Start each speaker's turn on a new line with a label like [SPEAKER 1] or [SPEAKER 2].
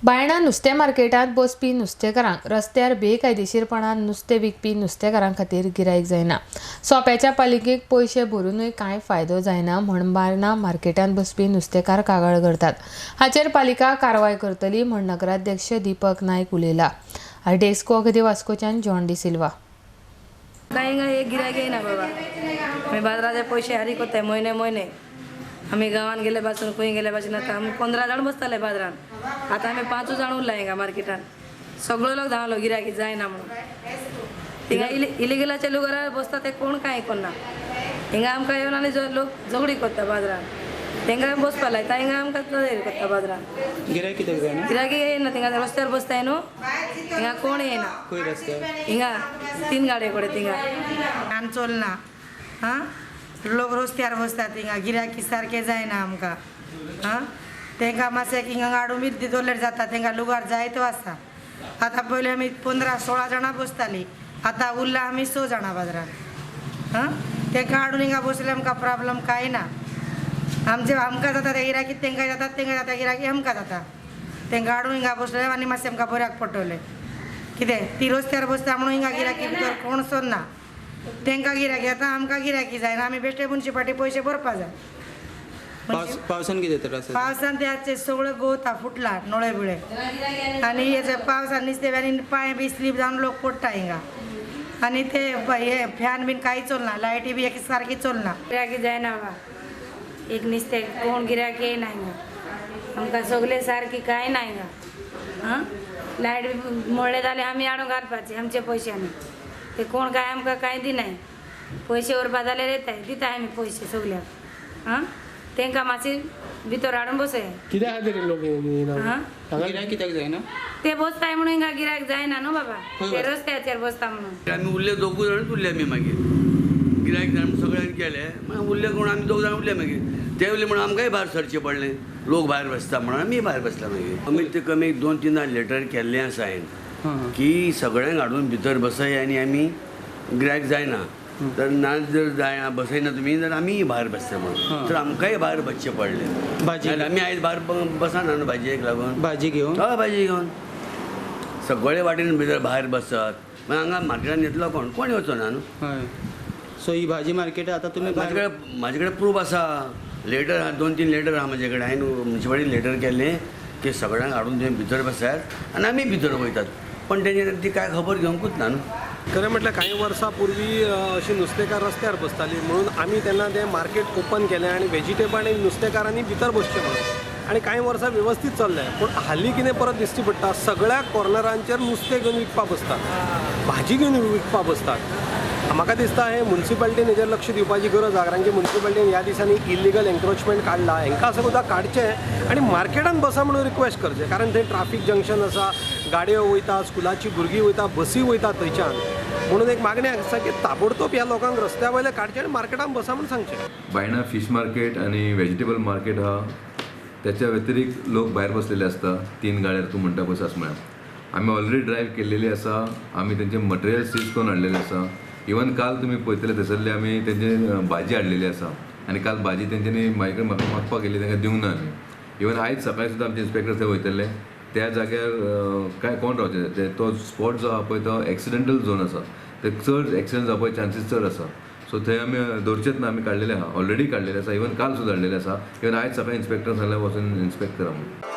[SPEAKER 1] बायणा नुस्तें मार्केटांत बसपी नुस्तेकारांक रस्त्यार बेकायदेशीरपणान नुस्तें विकपी नुस्तेकारां खातीर गिरायक जायना. सोंप्याच्या पालिकेक पयशे भरुनूय कांय फायदो जायना म्हण बायणा मार्केटांत बसपी नुस्तेकार कागाळ करतात. हाचेर पालिका कारवाय करतली म्हण नगराध्यक्ष दीपक नायक उलयला. डेस्को अगदी वास्कोच्यान जॉन डी सिल्वा.
[SPEAKER 2] काय एक गिरायक येयना बाबा. आमी बाजाराचे पयशे हारी करताय म्हयने म्हयने. आमी गांवान गेले पासून खंय गेले पासून आतां आमी 15 जाण बसताले बाजारान, आतां आमी 5 जाण उरला हिंगा मार्केटान. सगळो लोक धांवलो गिरायकी जायना म्हणून. हिंगा इलिगलाचे लोक बसता ते कोण कांय करना. हिंगा आमकां येवन आनी लोक झगडी करता बाजारान, तेंकां बसपा लायता, हिंगा आमकां तयारी करता बाजारान.
[SPEAKER 3] गिरायक कित्याक जायना?
[SPEAKER 2] गिरायकी येयना, थिंगा रस्त्यार बसताय न्हू, हिंगा कोण येयना.
[SPEAKER 3] खंय रस्त्यार?
[SPEAKER 2] हिंगा 3 गाडये कडेन थिंगा.
[SPEAKER 4] आनी चलना आं, लोक रस्त्यार बसतात हिंगा, गिरायकी सारकें जायना आमकां. आं, तेंकां मातशें हिंगा हाडून बी दवरल्यार जाता, तेंकां लुगार जायतो आसा. आतां पयलीं आमी 15-16 जाणां बसतालीं, आतां उरला आमी 6 जाणां बाजारान. आं, तेंकां हाडून हिंगा बसल्यार आमकां प्रॉब्लम कांय ना. आमचे आमकां जाता ते गिरायकी तेंकां जाता, तेंकां जाता गिरायकी आमकां जाता. तेंकां हाडून हिंगा बसले आनी मातशें आमकां बऱ्याक पडटलें. कितें ती रस्त्यार बसता म्हणून हिंगा गिरायकी भितर कोण सोदना. तेंकां गिरायकी जाता, आमकां गिरायकी जायना. आमी बेश्टे मुन्सिपाल्टी पयशे भरपा जाय.
[SPEAKER 3] पावसान कितें त्रास?
[SPEAKER 4] पावसान ते सगळें गवता फुटला नळे बिळे, आनी हेचे पावसान नुस्तें आनी पांय बी स्लीप जावन लोक पडटा हिंगा. आनी ते हे फॅन बीन कांय चलना, लायटी बी एक सारकी चलना.
[SPEAKER 2] गिरायकी जायना बाबा, एक नुस्तें कोण गिरायक येयना हिंगा. आमकां सगळें सारकी कांय ना हिंगा. आं, लायट बी मोडले जाल्यार आमी हाडून घालपाची आमच्या पयशांनी. ते कोण काय आमकां कांय दिनाय. पयशे उरपा जाल्यार येताय, दिताय आमी पयशे सगळ्याक. आं, तेंकां मातशी भितर हाडून बसय.
[SPEAKER 5] कित्या खातीर लोक येयना?
[SPEAKER 3] गिरायक कित्याक जायना?
[SPEAKER 2] ते बसताय म्हणून हिंगा गिरायक जायना न्हू बाबा, ते रस्त्याचेर बसता म्हणून.
[SPEAKER 6] आमी उरले 2 जाणूच उरले आमी. मागीर गिरायक जाण सगळ्यांनी केले, मागीर उरले कोण आमी 2 जाण उरले. मागीर ते उरले म्हणून आमकांय भायर सरचें पडलें. लोक भायर बसता म्हणून आमी भायर बसला. मागीर आमी ते कमी 2-3 लेटर केल्लें आसा हांवें की सगळ्यांक हाडून भितर बसय आनी आमी गिरायक जायना तर ना जर जायना बसयना तुमी तर आमीय भायर बसता म्हणून, तर आमकांय भायर बसचें पडलें.
[SPEAKER 3] भाजी
[SPEAKER 6] आमी आयज भायर बसना न्हू भाजयेक लागून.
[SPEAKER 3] भाजी घेवन?
[SPEAKER 6] हय, भाजी घेवन सगळे वाटेन भितर भायर बसत. मागीर हांगा मार्केटान येतलो कोण? कोण येवचो ना न्हू.
[SPEAKER 3] हय, सो ही भाजी मार्केट आतां तुमी
[SPEAKER 6] म्हाजे कडेन प्रूफ आसा, लेटर आहा, 2-3 लेटर आहा म्हाजे कडेन. हांवें मुन्सिपाल्टीन लेटर केल्लें की सगळ्यांक हाडून तुमी भितर बसात आनी आमी भितर वयतात, पण तेंचे ती कांय खबर घेवंकूच ना न्हू.
[SPEAKER 5] खरें म्हटल्यार कांय वर्सां पूर्वी अशी नुस्तेकार रस्त्यार बसताली म्हणून आमी तेन्ना तें मार्केट ओपन केलें आनी वेजिटेबल आनी नुस्तेकारांनी भितर बसचें म्हणून. आनी कांय वर्सां वेवस्थीत चल्लें, पूण हालीं कितें परत दिश्टी पडटा, सगळ्या कॉर्नरांचेर नुस्तें घेवन विकपाक बसतात, भाजी घेवन विकपाक बसतात. म्हाका दिसता हें मुन्सिपाल्टीन हेजेर लक्ष दिवपाची गरज आसा, कारण की मुन्सिपाल्टीन ह्या दिसांनी इलिगल एन्क्रोचमेंट काडला. हेंकां सुद्दां काडचें आनी मार्केटान बसा म्हणून रिक्वेस्ट करचें, कारण थंय ट्राफीक जंक्शन आसा, गाडयो वयता, स्कुलाची भुरगीं वयता, बसी वयता थंयच्यान. म्हणून एक मागणी आसा की ताबडतोब ह्या लोकांक रस्त्या वयले काडचें आनी मार्केटान बसा म्हणून सांगचें.
[SPEAKER 7] बायणा फिश मार्केट आनी वेजिटेबल मार्केट आहा, त्याच्या व्यतिरिक्त लोक भायर बसलेले आसता 3 गाड्यार तूं म्हणटा पळय सासमळ्या. आमी ऑलरेडी ड्रायव्ह केल्लेली आसा, आमी तेंचे मटेरियल सीज करून हाडलेलें आसा. इवन काल तुमी पळयतले थंयसरले आमी तेंचे भाजी हाडलेली आसा आनी काल भाजी तेंच्यांनी म्हाजे कडेन म्हाका मागपाक गेली, तांकां दिवंक ना आमी. इवन आयज सकाळी सुद्दां आमचे इन्स्पेक्टर थंय वयतले, त्या जाग्यार काय कोण रावचे, तो स्पॉट जो आहा पळय तो एक्सिडेंटल झोन आसा, ते चड एक्सिडंट जावपाचे चान्सीस चड आसा. सो थंय आमी दवरचेच ना, आमी काडलेले आहा, ऑलरेडी काडलेले आसा, इवन काल सुद्दां हाडलेले आसा. इवन आयज सकाळी इन्स्पेक्टर सांगल्यार वचून इन्स्पेक्ट करा म्हणून.